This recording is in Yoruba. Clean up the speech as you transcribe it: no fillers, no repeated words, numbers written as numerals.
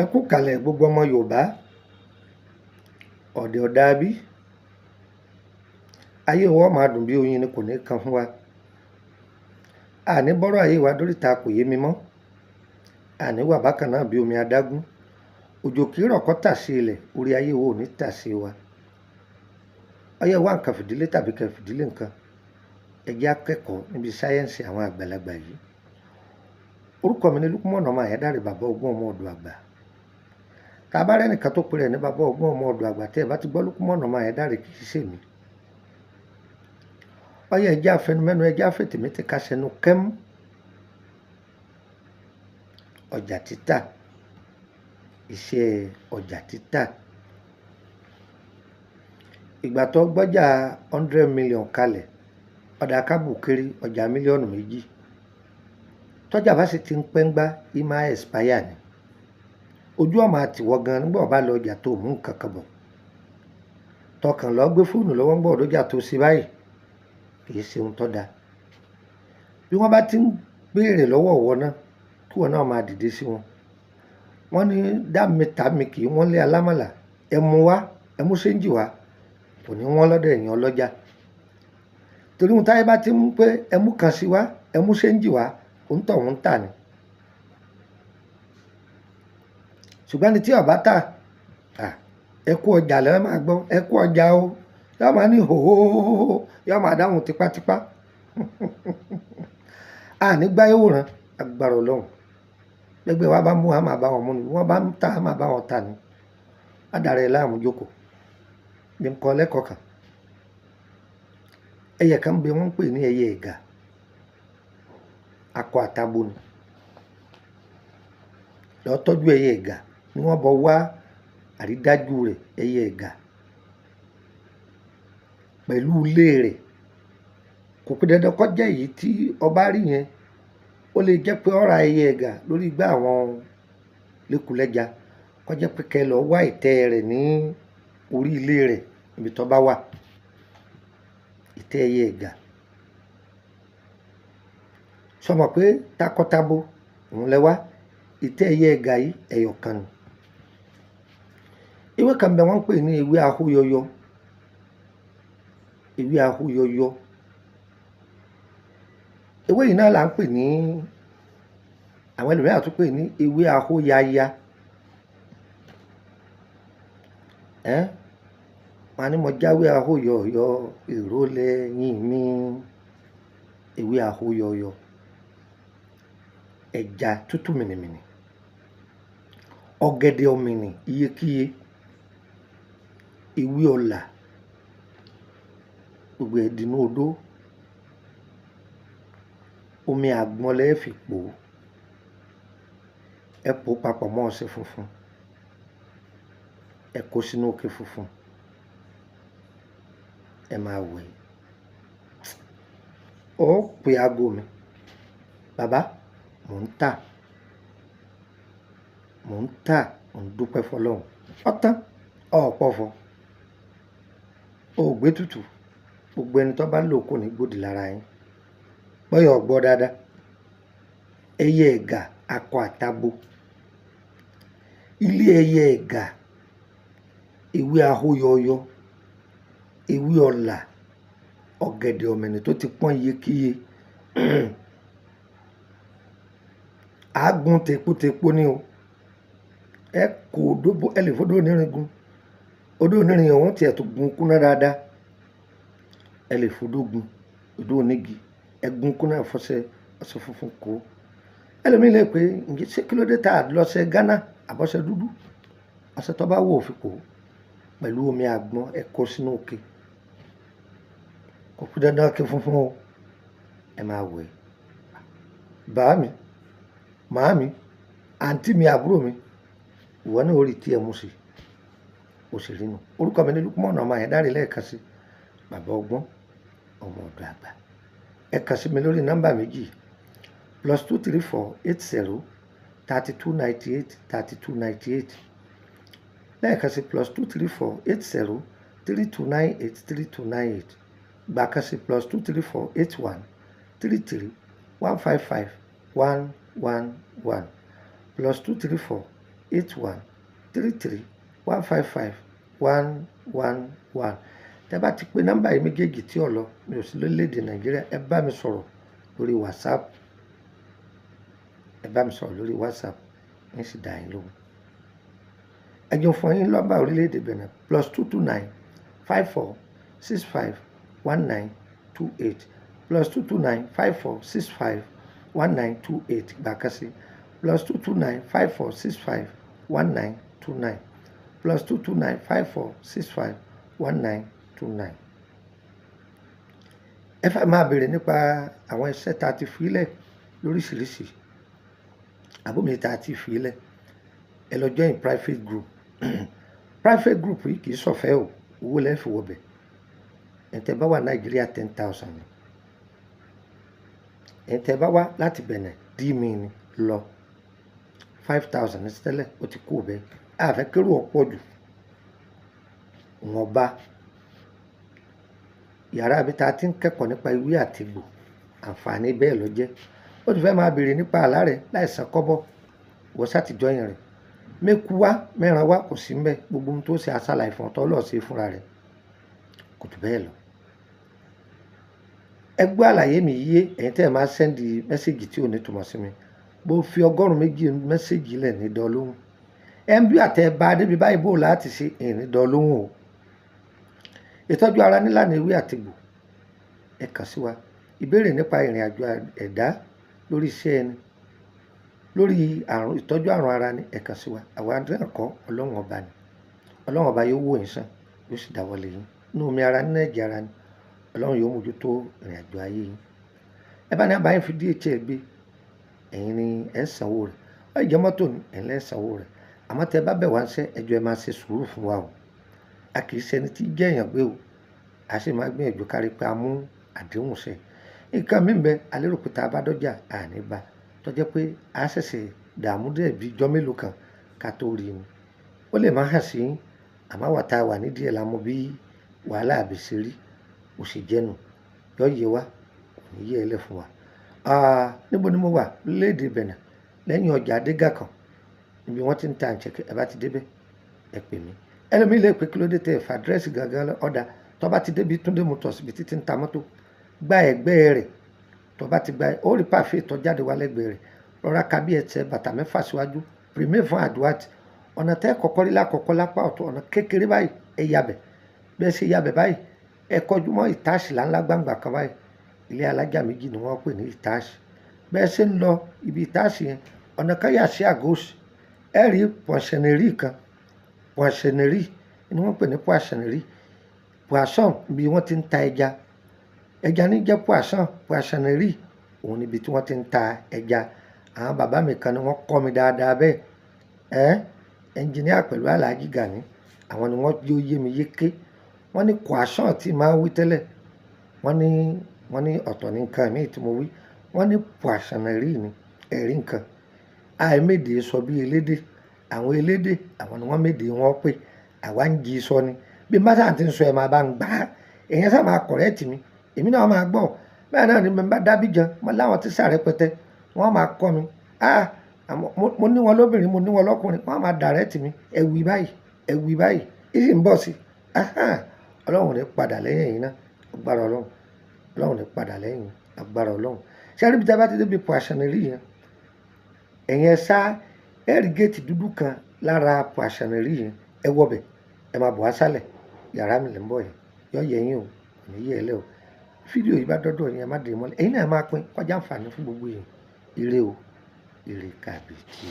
Ẹ kú ìkàlẹ̀ gbogbo ọmọ Yorùbá, ọ̀dẹ̀ ò dáa bí. Ayé wa ó máa dùn bí oyin ni kò ní kan fún wa. Àní bọ́rọ̀ ayé wa dóríta kò yé mi mọ́. Àní wà bákan náà bí omi adágún. Òjò kìí rọ̀ kó tà sí ilẹ̀, orí ayé wa ò ní tà sí wa. Ọyẹ́ wá nǹkan fìdílé tàbí kẹ́ fìdílé nǹkan. Ẹ jẹ́ á kẹ́kọ̀ọ́ níbi sáyẹ́ǹsì àwọn àgbàlagbà yìí. Orúkọ mi ni Lúkúmọ̀nù ọmọ Àyádáre, bàbá ogún ọmọ ọ̀dọ̀ àgbà. Tá a bá rẹ́nìkan tó pe rẹ̀ ní bàbá ogún ọmọ ọ̀dọ̀ àgbà, tí ẹ bá ti gbọ́ Lúkúmọ̀nù ọmọ Àyádáre kì í ṣe mí. Ọyẹ́ ẹ jẹ́ afẹnumẹ́nu, ẹ jẹ́ afètèmétè ká ṣẹnu kẹ́mú. Ọjà títà, iṣẹ́ ọjà títà. Ìgbà tó gbọ́jà 100 million kalẹ̀, ọ̀dà kábù kiri ọjà mílíọ̀nù 2. Tọ́jà bá sì ti ń pẹ́ ń gbá, í máa expire ni. Ojú ọ̀mà àtiwọ́ gan nígbà ó bá lọ ọjà tó mú nǹkan kan bọ̀. Tọkàn lọ gbé fóònù lọ́wọ́ ń bọ̀ lọ́jà tó ṣe báyìí. Kì í ṣe ohun tó da. Bí wọ́n bá ti ń béèrè lọ́wọ́ ìwọ náà, kí ìwọ náà máa dìde sí wọn. Wọ́n ní dá mi tà mí kì í wọ́n lé alámọ̀là. Ẹ mú wá, ẹ mú séǹjì wá. Kò ní wọ́n lọ́dọ̀ ẹ̀yin ọlọ́jà. Torí ohun táyé bá ti ń pé ẹ mú kan sí wá, ẹ mú séǹjì wá, òun tọ̀ ń tà ni. Ṣùgbọ́n ẹni tí ó bá tà, ẹ kú ọjà lẹ́ máa gbọ́, ẹ kú ọjà o. Yá máa ní hòhòhòhò, yá máa dáhùn tipátipá. A ní gbáyé wòran, agbára Ọlọ́run. Gbẹgbẹ wa bá mú, a máa bá wọn mú ni. Bí wọ́n bá ń tà, a máa bá wọn tà ni. Má dàrẹ láàmú jókòó. Bí n kọ́ lẹ́kọ̀ọ́ kan. Ẹyẹ kan ń bẹ wọ́n ń pè ní ẹyẹ ẹ̀gà. Akọ àtabo ni. Lọ tọ́jú ẹyẹ ẹ̀gà ni wọ́n bọ wá àrídájú rẹ̀ ẹyẹ ẹ̀gà. Pẹ̀lú ilé rẹ̀. Kò pé dandan kó jẹ́ èyí tí ọba rí yẹn. Ó lè jẹ́ pé ó ra ẹyẹ ẹ̀gà lórí igbá àwọn lékulẹ́ja. Kó jẹ́ pé kẹ́ lọ wá ìtẹ́ rẹ̀ ní orí ilé rẹ̀ níbi tó bá wà. Ìtẹ́ ẹyẹ ẹ̀gà. Sọ mọ̀ pé takọtabo òun lẹ wá. Ìtẹ́ ẹyẹ ẹ̀gà yìí ẹyọ kan ni. Ewé kan bẹ wọ́n ń pè ní ewé ahóyọyọ. Ewé ahóyọyọ. Ewé yìí náà là ń pè ní, àwọn ẹlòmíràn tún pè ní ewé ahóyaya. Ẹ́n, wọ́n á ní mo jáwé ahóyọyọ, èrò lẹ́yìn mi. Ewé ahóyọyọ. Ẹja tútù mìnìmìnì. Ọ̀gẹ̀dẹ̀ ọ̀mìnì iyekíye. Ewé ọ̀là. Gbogbo ẹ̀ dínú odó. Omi àgbọn lẹ fi pò ó. Ẹ pò ó papọ̀ mọ́ ọṣẹ funfun. Ẹ kó sínú òkè funfun. Ẹ máa wẹ̀. Ó pe ago mi. Bàbá, mò ń tà. Mò ń tà, mò ń dúpẹ́ fún Ọlọ́run. Ọ̀tán, ọ̀ pọ̀fọ̀. O ò gbé tutù. Gbogbo ẹni tó bá lò kò ní gbòdì lára yín. Bọ́yọ̀ gbọ́ dáadáa. Ẹyẹ ẹ̀gà akọ àtabo. Ilé ẹyẹ ẹ̀gà, ewé ahóyọyọ, ewé ọ̀là, ọ̀gẹ̀dẹ̀ ọ̀mìnì tó ti pọ́n iyekíye. Àágùn tèpotèpo ni o. Ẹ kó odó bó, ẹ lè fodó onírin gun. Odó onírin ọ̀hún tí ẹ tó gun kúná dáadáa. Ẹ lè fodó gun, odó onígi. Ẹ gun kúná fọṣẹ, ọṣẹ funfun kó. Ẹlòmíì lè pé ǹjẹ́ ṣé kí ló dé tá a lọ ṣe Ghana àbọ̀ṣẹ dúdú? Ọṣẹ tó bá wù ọ́ fi pò ó pẹ̀lú omi àgbọn ẹ kó sínú òkè. Kò pé dandan kí funfun o. Ẹ máa wẹ̀. Bàá mi, màámi, àǹtí mi, àbúrò mi, ìwọ náà ó rí tí ẹ mú sí. O sì rí nu. Orúkọ mi ni Lúkúmọ̀nù ọmọ Àyádáre lẹ́ẹ̀kan sí. Bàbá ọgbọ́n, ọmọ ọ̀dọ̀ àgbà. Ẹ kàn sí mi lórí nọ́mbà méjì. +234 80 32 98 32 98. Lẹ́ẹ̀kan sí +234 80 32 98 32 98. Gbà kan sí +234 81 33 155 111. +234 81 33 155 111. Tẹ́ bá ti pe nọ́mbà yìí méjèèjì tí ò lọ, mi ò sí lórílẹ̀‐èdè Nàìjíríà, ẹ bá mi sọ̀rọ̀ lórí WhatsApp. Ẹ bá mi sọ̀rọ̀ lórí WhatsApp, ń sì dá yín lóhùn. Ẹ jọ̀ọ́ fún yín nọ́mbà orílẹ̀-èdè Benin +229 54 65 19 28, +229 54 65 19 28. Gbà kan sí +229 54 65 19 29, +229 54 65 19 29. Ẹ fẹ́ máa béèrè nípa àwọn iṣẹ́ tá a ti fi lẹ̀ lóríṣiríṣi, àbómi tá a ti fi lẹ̀, ẹ lọ join private group. Private group yìí kì í ṣọ̀fẹ́ o, owó lẹ́ fi wọbẹ̀. Ẹ̀yin tẹ́ bá wà Nàìjíríà 10,000 ni. Ẹ̀yin tẹ́ bá wá láti Benin dí mi ni lọ 5,000 ní tẹ́lẹ̀, ó ti kú bẹ́ẹ̀. A fẹ́ kérò ọ̀pọ̀ jù. Wọ́n bá yàrá ibi tá a ti ń kẹ́kọ̀ọ́ nípa ewé àti egbò, àǹfààní bẹ́ẹ̀ ló jẹ́. Ó ti fẹ́ máa béèrè nípa àlá rẹ̀ láìsan kọ́bọ̀, ìwọ ṣá ti join rẹ̀. Méku wá, mẹ́ran wá kò sí ńbẹ̀. Gbogbo ohun tó ṣe àsálà ìfọ̀n tó lọ ṣe fúnra rẹ̀ kò jù bẹ́ẹ̀ lọ. Ẹ gbọ́ àlàyé mi yé ẹ̀yin tí ẹ máa send message tí ò ní túmọ̀ sí mi. Mo fi 102 message lẹ̀ ní dán lóhùn. Ẹ ń bí àtẹ bá débi báyìí bò láti ṣe ìrìn dán lóhùn o. Ìtọ́jú ara nílànà ewé àti egbò, ẹ kàn sí wa. Ìbéèrè nípa ìrìn àjò ẹ̀dá lórí iṣẹ́ ẹni, lórí àrùn, ìtọ́jú àrùn ara ni, ẹ kàn sí wa. Àwa náà kọ́, Ọlọ́run ọba ni. Ọlọ́run ọba yóò wò yín sàn, yóò sì dáwọ́ lé yín. Inú omi ara nínú ẹ̀jẹ̀ ara ni. Ọlọ́run yóò mójútó ìrìn àjò ayé yín. Ẹ bá ní àbá yín fi DHL gbé, ẹ̀yin ni ẹ sanwó rẹ̀. Ó jẹ́ mọ́tò ni, ẹ̀yin lẹ sanwó rẹ̀. Àmọ́ tí ẹ bá bẹ̀ wá ń ṣẹ́, ẹ jọ̀ọ́ ẹ máa ṣe sùúrù fún wa o. A kì í ṣe ẹni tí jẹ́ èèyàn gbé o. A sì máa gbìyànjú kárí pé a mú àdéhùn ṣẹ. Nǹkan mí ń bẹ, a lérò pé tá a bá dọ́jà, a ní bá. Tó jẹ́ pé a ṣẹ̀ṣẹ̀ dààmú díẹ̀ bí ijọ́ mélòó kan ká tó rí ni. Ó lè máa hàn sí yín, àmọ́ àwa tá a wà nídìí ẹ̀ la mọ bí wàhálà àbí ṣe rí. Ó sì jẹ́nu. Yọ yé wa, kò ní yé ẹ lẹ̀ fún wa. Níbo ni mo wà? Lórílẹ̀-èdè Benin, lẹ́yìn ọjà Adégàkàn, níbi wọ́n ti ń ta àǹṣẹ̀kẹ́. Ẹ bá ti dé bẹ́ẹ̀, ẹ pè mí. Ẹlòmíì lè pé kí ló dé tẹ fà address gangan lọ. Ọ̀dà tó bá ti dé bí Túndé Motors, ibi títí ń ta mọ́tò, gba ẹ̀gbẹ́ rẹ̀. Tó bá ti gba, ó rí pàfé tó jáde wá lẹ́gbẹ̀ẹ́ rẹ̀. Rọra ka bí ẹsẹ̀ bàtà mẹ́fà síwájú. Premier fún àdúrà. Ọ̀nà tẹ́ kọ́kọ́ rí lákọ̀ọ́kọ́ lápá ọ̀tún, ọ̀nà kékeré báyìí, ẹ yabẹ̀. Bí ẹ ṣe yabẹ̀ báyìí, ẹ kọjú mọ́ ìtáàsì ńláńlá gbangba kan báyìí. Ilé alájà méjì ni wọ́n ń pè ní ìtáàsì. Bí ẹ ṣe ń lọ ibi ìtáàsì yẹn, ọ̀nà kan yà sí àgọ́sì. Ẹ rí poissonnerie kan. Poissonnerie ni wọ́n ń pè ní poissonnerie. Poisson ibi wọ́n ti ń ta ẹja. Ẹja ní jẹ́ poisson, poissonnerie òun ni ibi tí wọ́n ti ń ta ẹja. Àwọn bàbá mi kan ni wọ́n kọ́ mi dáadáa bẹ́ẹ̀. Engineer pẹ̀lú Alhaji Gani, àwọn ni wọ́n jẹ́ ó yé mi yéké. Wọ́n ní poisson tí màá wí tẹ́lẹ̀. Wọ́n ní ọ̀tọ̀ ní nǹkan mi tí mo wí. Wọ́n ní poissonnerie ni, ẹ̀rí nǹkan. Àìmédè sọ bí elédè. Àwọn elédè, àwọn ni wọ́n médè wọ́n pé àwa ń jí sọ ni. Bí n bá ṣà ti ń sọ ẹ máa bá ń gbá. Ẹ̀yin sá máa correct mi. Èmi náà máa gbọ́. Bẹ́ẹ̀ náà ni bí n bá d'Abidjan, mo láwọn tíṣà rẹpẹtẹ. Wọ́n máa kọ́ mi. Mo ní wọn lóbìnrin, mo ní wọn lọ́kùnrin. Wọ́n máa direct mi. Ẹ wí báyìí, ẹ wí báyìí. Ìsì ń bọ̀ sí. Ọlọ́run ò ní padà lẹ́yìn ẹ̀yin náà. Agbára Ọlọ́run. Ọlọ́run ò ní padà lẹ́yìn. Agbára Ọlọ́run. Ṣé ẹ rí bí tí a bá ti dé ibi poissonnerie yẹn? Ẹ̀yin ẹ sá, ẹ rí géètì dúdú kan lára poissonnerie yẹn. Ẹ wọ bẹ̀, ẹ máa bọ̀ wá sálẹ̀. Yàrá mi lè ń bọ̀ yẹn. Yọ yẹ yín o, kò ní yẹ ẹ lẹ́ o. Fídíò yìí bá dọ́dọ̀ yín, ẹ má dé mọ́lẹ̀. Ẹ̀yin náà máa pín kó jẹ́ àǹfààní fún gbogbo èèyàn. Ire o, ire kàbìtì.